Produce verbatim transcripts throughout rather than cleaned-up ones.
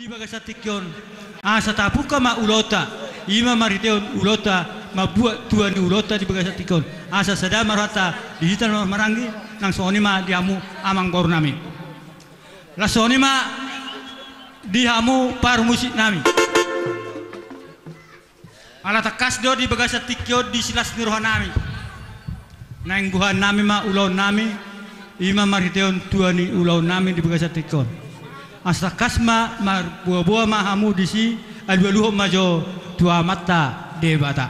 Di bagasan tingki on, asa tapungka ma ulaonta, i ma marhitehon ulaonta, mambuat tua ni ulaonta di bagasan tingki on, asa sada ma rohanta di hita na marhahamaranggi, nang songon i ma di hamu amang boru nami. Laos songon i ma di hamu parmusik nami. Ala tangkas do di bagasan tingki on disi las ni roha nami. Naeng buhaan nami ma ulaon nami, i ma marhitehon tua ni ulaon nami di bagasan tingki on. Asa tangkas ma marboaboa ma hamu disi, alualuhon ma jo tu Amanta Debata.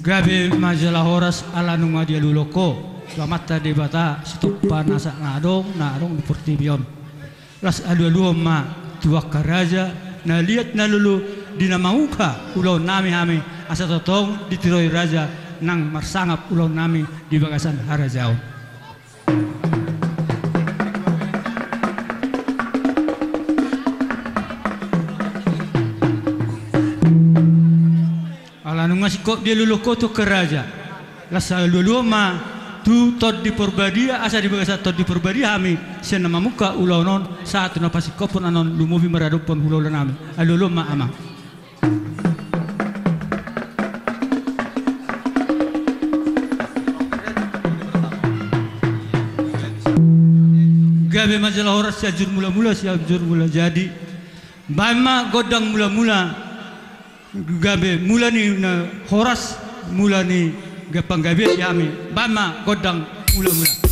Gabe ma jala horas ala nunga dialualuhon ho tu Amanta Debata sitompa na sahat na adong na adong di portibi on. Laos alualuhon ma tu angka raja na liat na lolo di na mamungka ulaon nami hami, asa tongtong ditiroi raja nang marsangap ulaon nami di bagasan harajaon. Ala nunga singkop dialualuhon ho tu angka raja, laos alualuhon ma tu Tondi Porbadia, asa di bagasan Tondi Porbadia hami sian na mamungka ulaon on sahat tu na pasingkophon annon lumobi maradophon hulahula nami. Alualuhon ma amang. Gabe ma jala horas Sianjur Mulamula, Sianjur Mulajadi. Baen ma gondang mulamula. Gabe mula ni na horas, mula ni panggabean di hami. Baen ma gondang mulamula.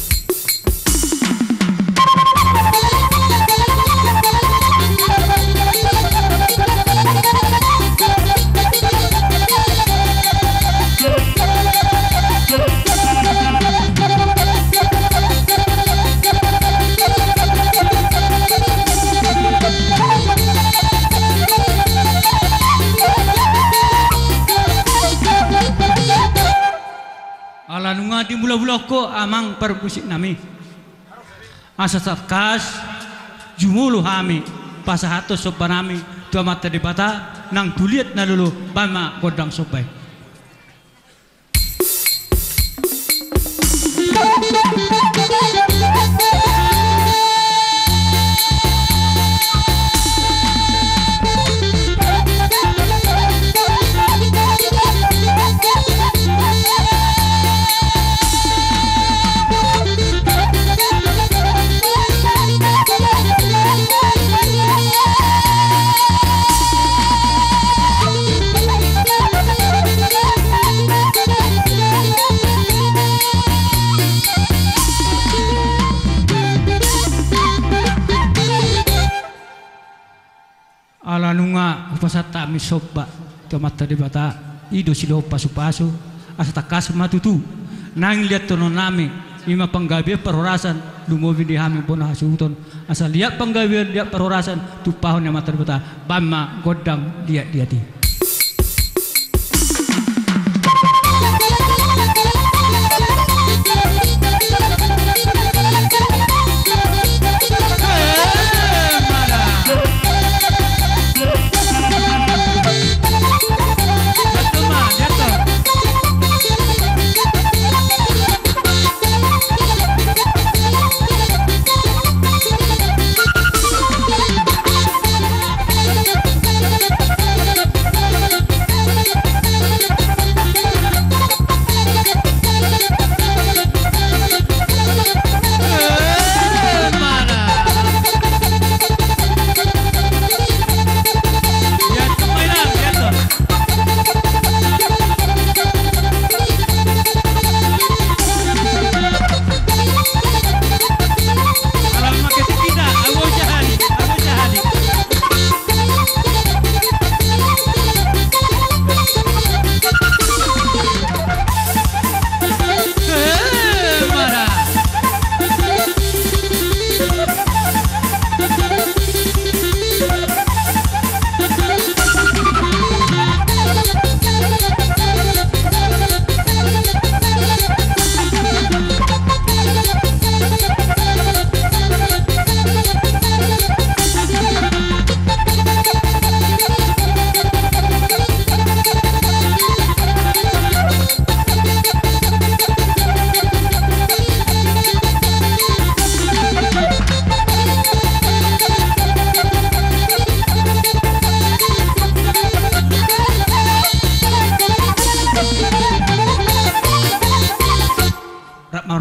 Ala nunga dimulamulahon ho amang parmusik nami. Asa tangkas jumolo hami pasahathon somba nami tu Amanta Debata nang tu liat na lolo, baen ma gondang somba i. Ala nunga hupasahat hami somba tu Amanta Debata, i do silehon pasupasu, asa tangkas ma tutu naeng liathononnami, i ma panggabean parhorasan, lumobi di hami bona hasuhuton, asa liat panggabean liat parhorasan, tumpahon ni Amanta Debata, baen ma gondang liatliat i.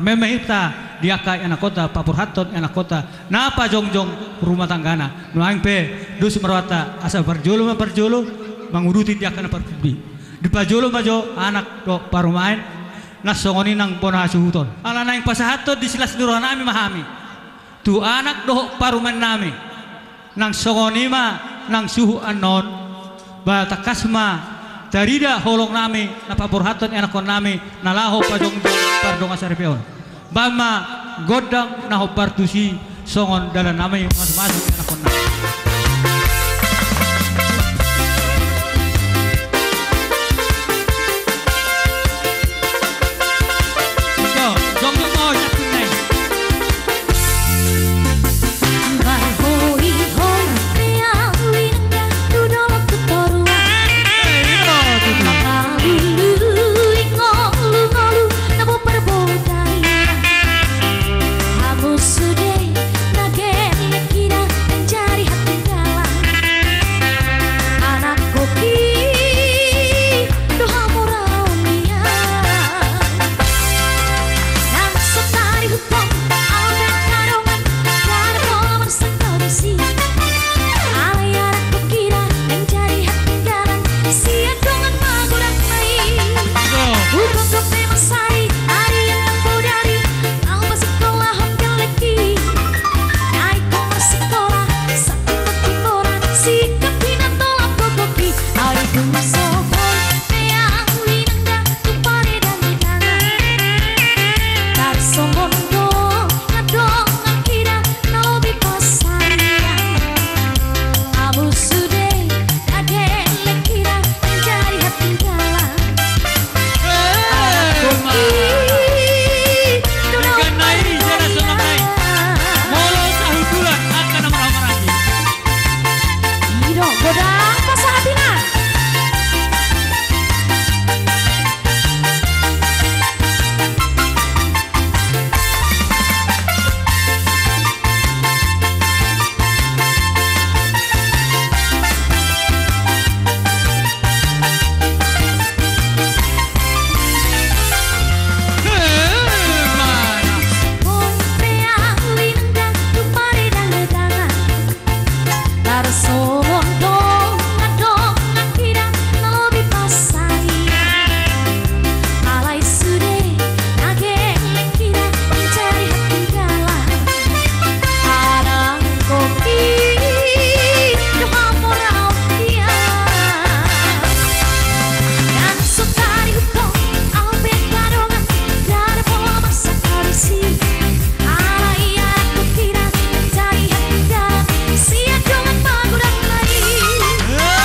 Meme hita di angka ianakhonta, paborhathon ianakhonta na pajongjong rumah tanggana. Nuaeng pe dos ma rohanta asa parjolo ma parjolo manguduti di angka na parpudi. Dipajolo ma jo anak dohot parumaen, na songon i nang bona hasuhuton. Ala naeng pasahathon di silas ni rohanami ma hami tu anak dohot parumaennami, nang songon i ma nang suhut annon, ba tangkas ma tarida holongnami na paborhathon ianakhonnami na laho pajongjong pardongan saripeon. Baen ma gondang na hombar tusi songon dalannami mamasu-masu ianakhonnami. Yo, jongjong ma ho, Justin, nai. Marhoi-hoi pe ahu inangda tu dolok tu toruan. Eh, iyo, tutu. Mangalului ngolu-ngolu na boi parbodarian. Hamu sude na gelleng hira manjadi hatinggalan. Anak goki do hamu raunian. Nang so tarihuthon ahu pe angka dongan, ndada pola marsangkap disi. Alai anak goki hira manjadi hatinggalan sian dongan magodangna i. Hugokhon pe mansai arian nang bodari, laho pasingkolahon gellengki. Ai ingkon marsikola sahat tu tingkos singkop hinan tolap gokhonki. Ai dung songon i pe ahu inangda tu paredang ni tangan. Tarsongon do na dongan hira na lobi pansarian. Hamu sude na gelleng hira manjadi hatinggalan. Eh, anak goki, denggan nai, jala sonang nai. Molo sahutulan angka na marhahamaranggi. I do, godang pasahathon i. Tarsongon dongan-dongan hira na lobi pansarian. Alai sude na gelleng hira manjadi hatinggalan. Anak goki do hamu raunian. Nang so tarihuthon ahu pe angka dongan, ndada pola marsangkap disi. Alai anak goki hira manjadi hatinggalan sian dongan magodangna i.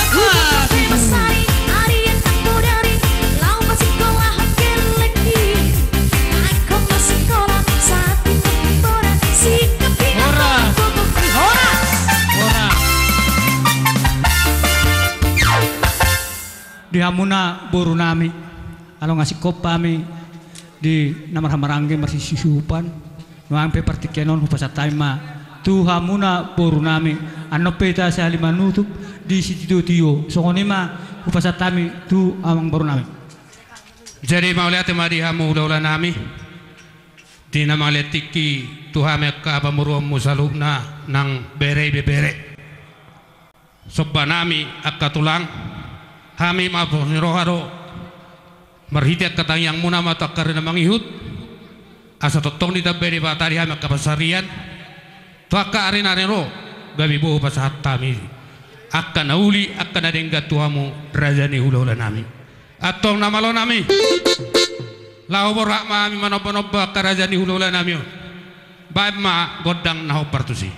Hugokhon pe mansai arian nang bodari, laho pasingkolahon gellengki. Ai ingkon marsikola sahat tu tingkos singkop hinan tolap gokhonki. Horas. Horas. Di hamuna borunami, ala nga singkop hami di na marhahamaranggi marsisusupan. Nuaeng pe partingkian on hupasahat hami ma tu hamuna borunami. Annon pe hita sahali manutup di sitio-tio. Songon i ma hupasahat hami tu amangborunami. Jadi mauliate ma di hamu hulahulanami, di na mangalean tingki tu hami angka pamoruonmu saluhutna nang bere ibebere. Sombanami angka tulang, hami marpos ni roha do, marhite angka tangiangmuna ma tu angka ari na mangihut, asa tongtong ditambai Debata di hami angka pansarian tu angka ari na naeng ro, gabe boi hupasahat hami angka na uli, angka na denggan tu hamu raja ni hulahulanami. Antong na malonami, laho borhat ma hami manombanomba angka raja ni hulahulanami on. Baen ma gondang na hombar tusi.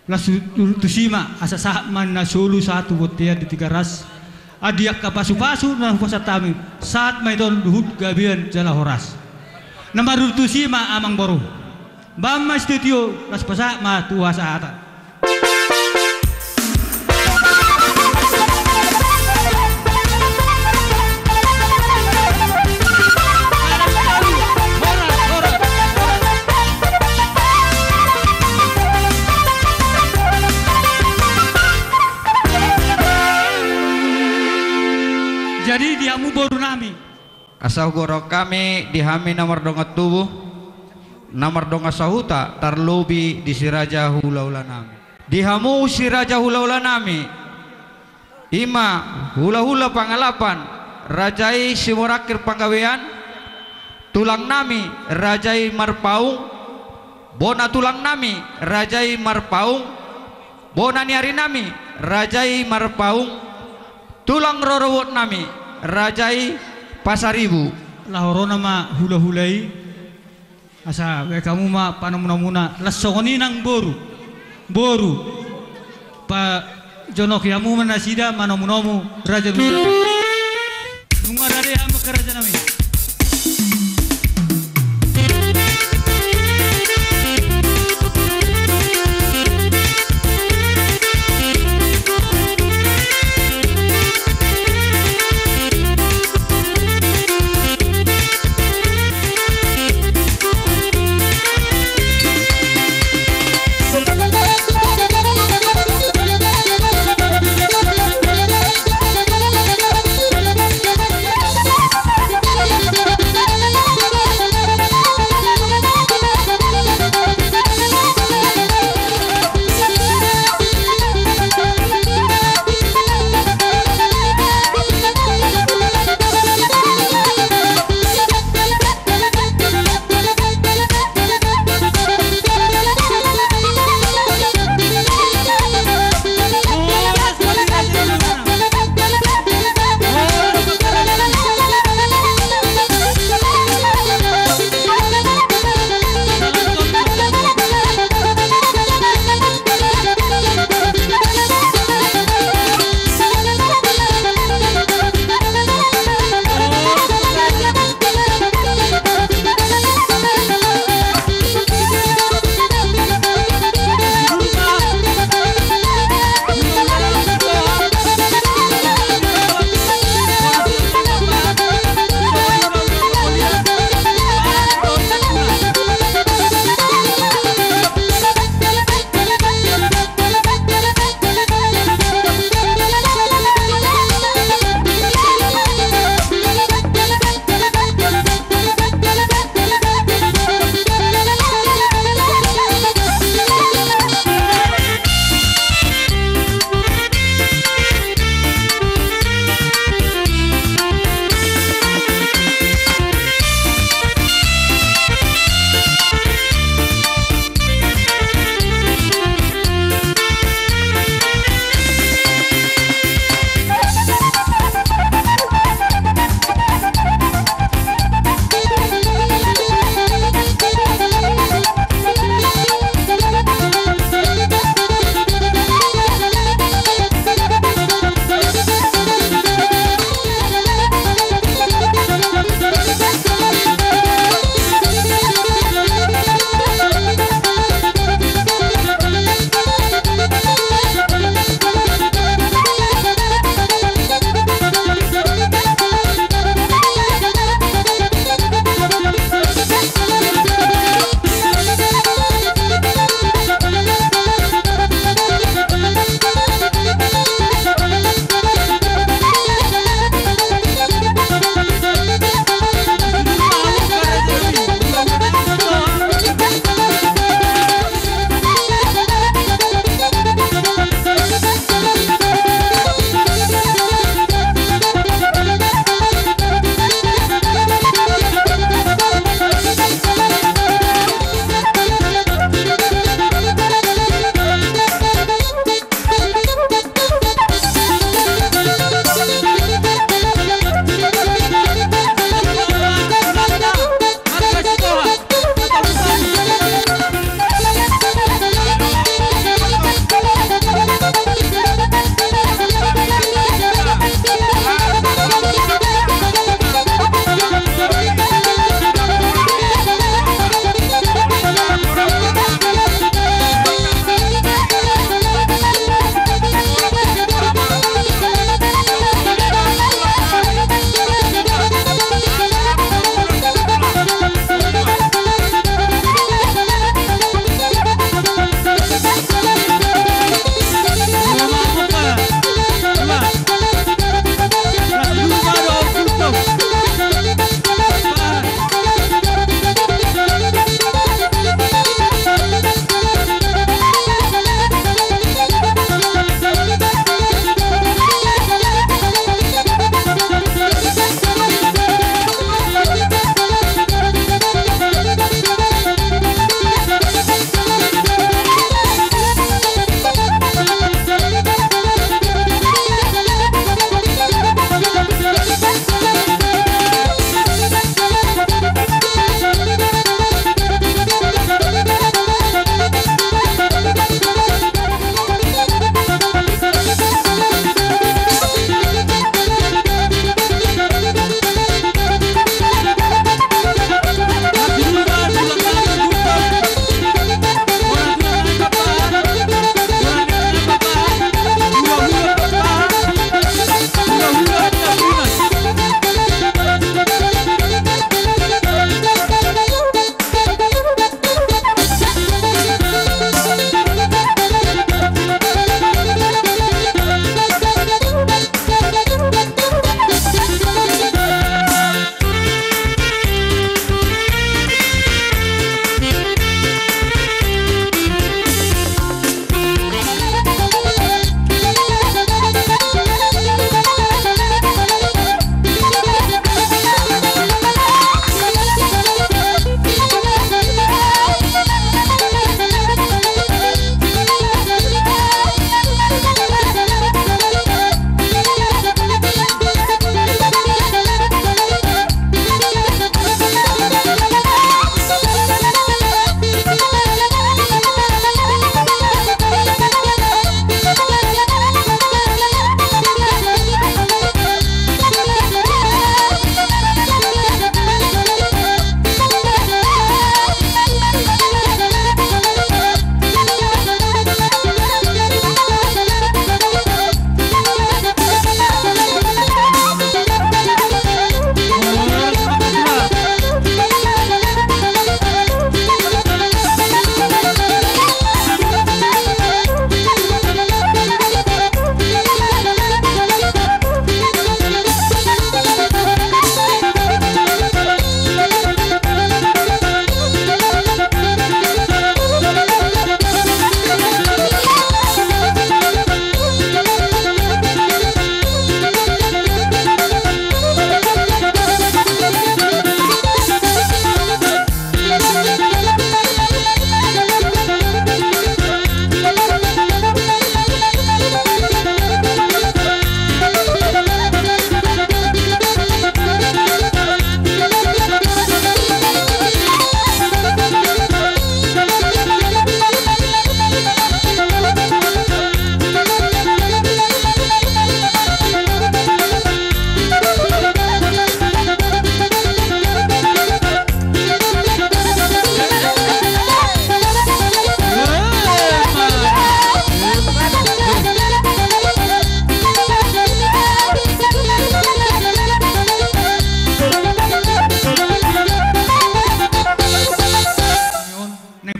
Las tu, tu, tusi ma, asa sahat ma na solu sahat tu bontean di Tigaras. Adi angka pasupasu na hupasahat hami, sahat ma i on luhut gabean jala horas. Na martusi ma amangboru. Bahen ma studio, las pasahat ma tu hasahatan. Jadi di hamu boru nami. Asa hugoarhon hami di hami na mardongan tubu, na mardongan sahuta, tarlobi di si raja hulahula nami. Di hamu si raja hulahula nami, i ma hulahula Pangalapan, raja i Simorangkir Panggabean, tulang nami raja i Marpaung, bona tulang nami raja i Marpaung, bona ni ari nami raja i Marpaung, tulang rorobot nami raja i Pasaribu. Laho ro nama hulahula i. Asa bahen hamu ma panomunamuna, las songon i nang boru. Boru. Pajonoki hamu ma nasida manomunomu raja nunga. Nunga rade hamu angka raja nami.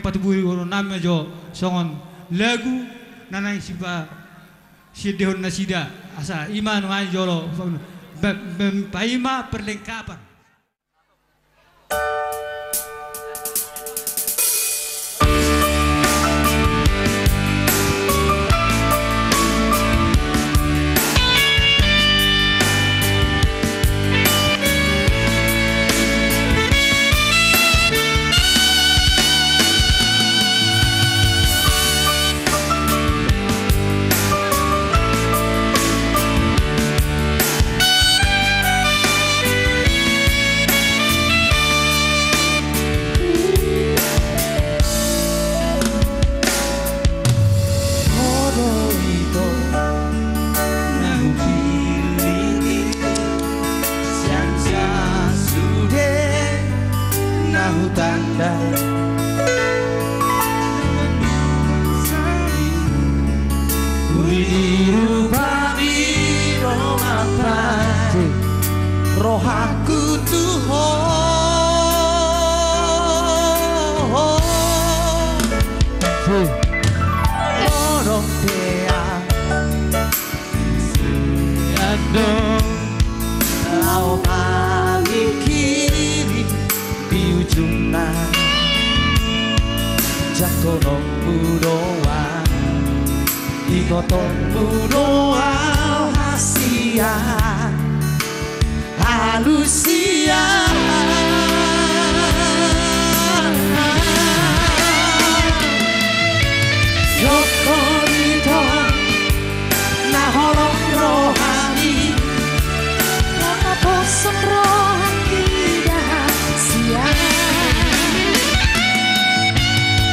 Patubu di boru nami jo songon lagu na naeng sipa siendehon nasida asa ima nuaeng jolo. Paima perlengkapan. Sian sian sude na hutanda. Ui di rupami do mampa rohangku tu ho. Modom pea Ando lao mamingkiri di ujungna. Jangkononmu do au, ingotonmu do au hasian. Alusia. Jokor ito na holong rohami. Lapaposan rohangki da hasian.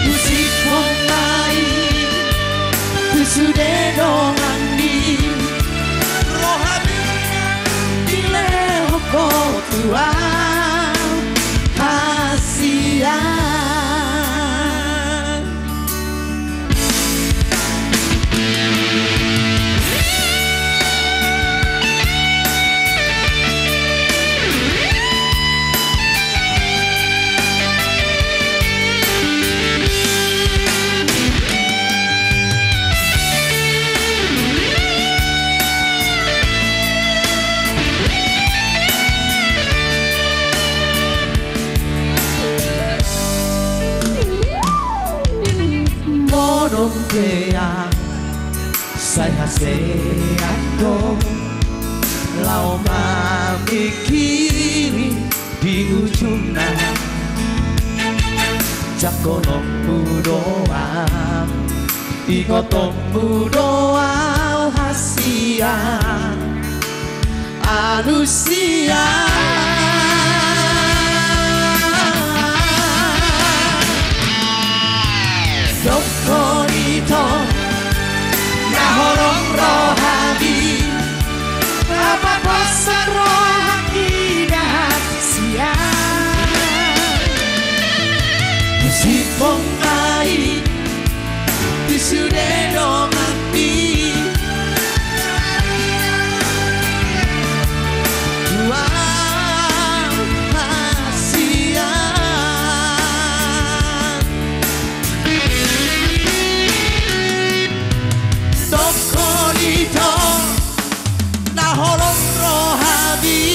Husip hon ma i tu sude donganmi. Rohami dilehon ho tu au hasian. Modom pea sai hasean do lao mamingkiri di ujungna. Jangkononmu do au, ingotonmu do au hasian. Alusia. Jokor ito na holong rohami. Lapaposan rohangki da hasian. Husip hon ma i tu sude donganmi. Tu au hasian. Jokor ito na holong rohami.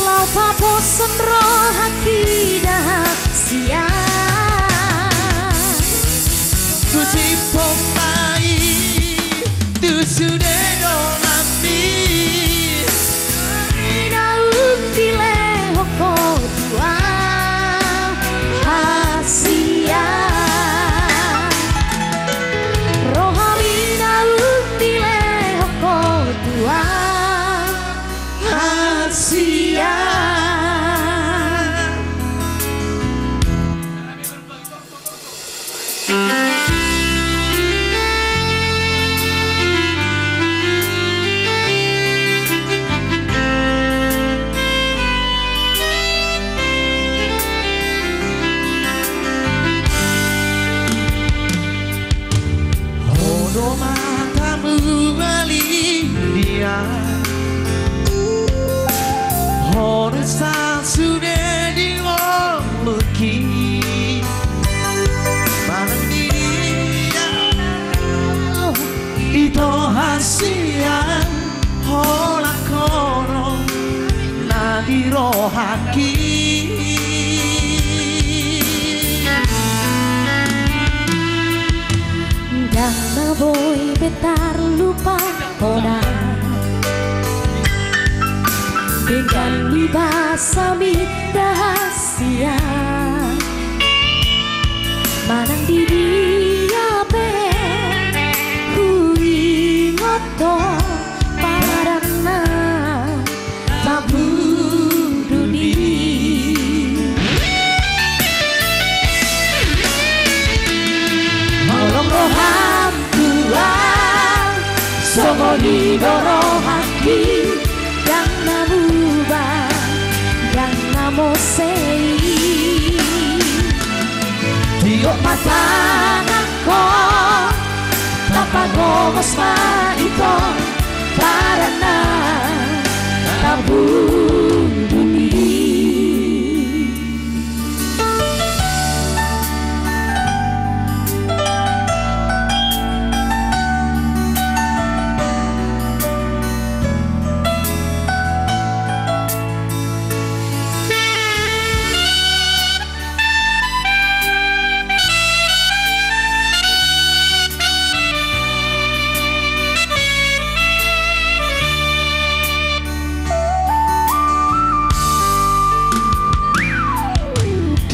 Lapaposan rohangki da hasian. Husip hon ma i tu sude donganmi. Di naung dilehon ho tu au hasian. Rohami naung dilehon ho tu au hasian. Haki. Ndang na boi be tarlupa hona denggan ni basami da hasian. Manang di dia pe huingot do paranna Tambudun i. Holong roham tu au, songon i do rohangki, ndang na muba, ndang na mose i. Tiop ma tanganhon, tapagomos ma ito, paranna Tambudun i.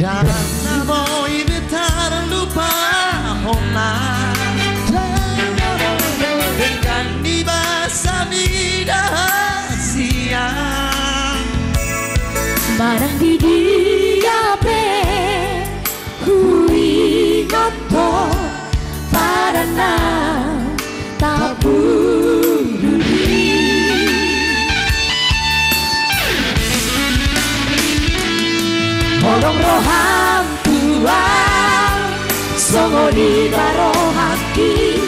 Ndang na boi be tarlupa hona denggan ni basami da hasian. Manang di dia pe huingot do paranna Tambudun i. Holong roham tu au, songon i do rohangki,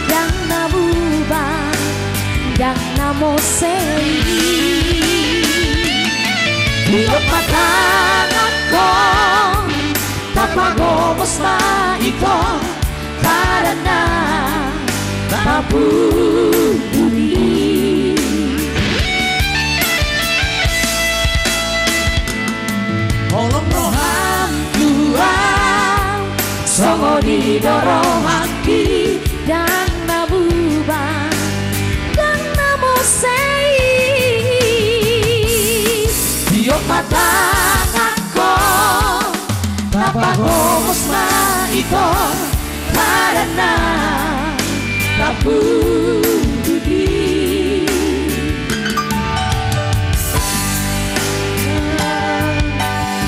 ndang na muba, ndang na mose i. Tiop ma tanganhon, tapagomos ma ito, paranna Tambudun i. Holong roham tu au, songon i do rohangki, ndang na muba, ndang na mose i. Tiop ma tanganhon, tapagomos ma ito, paranna Tambudun i.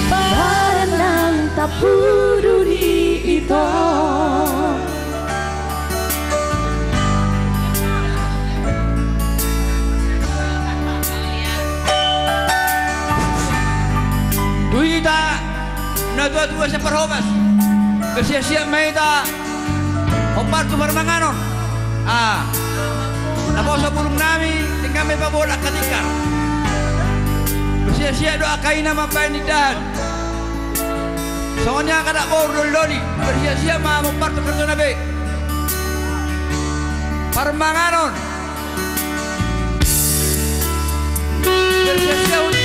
Paranna Tambudun i ito. Tu hita na tua-tua sian Parhobas, bersiap-siap ma hita hombar tu parmanganon. Ah, naposo bulung nami, tinggal ma paboa angka tikar. Bersiap-siap do angka ina mambahen indahan. Songon i angka anak boru doli-doli, bersiap-siap ma hombar tu kerjona be. Parmanganon. Bersiap-siap uli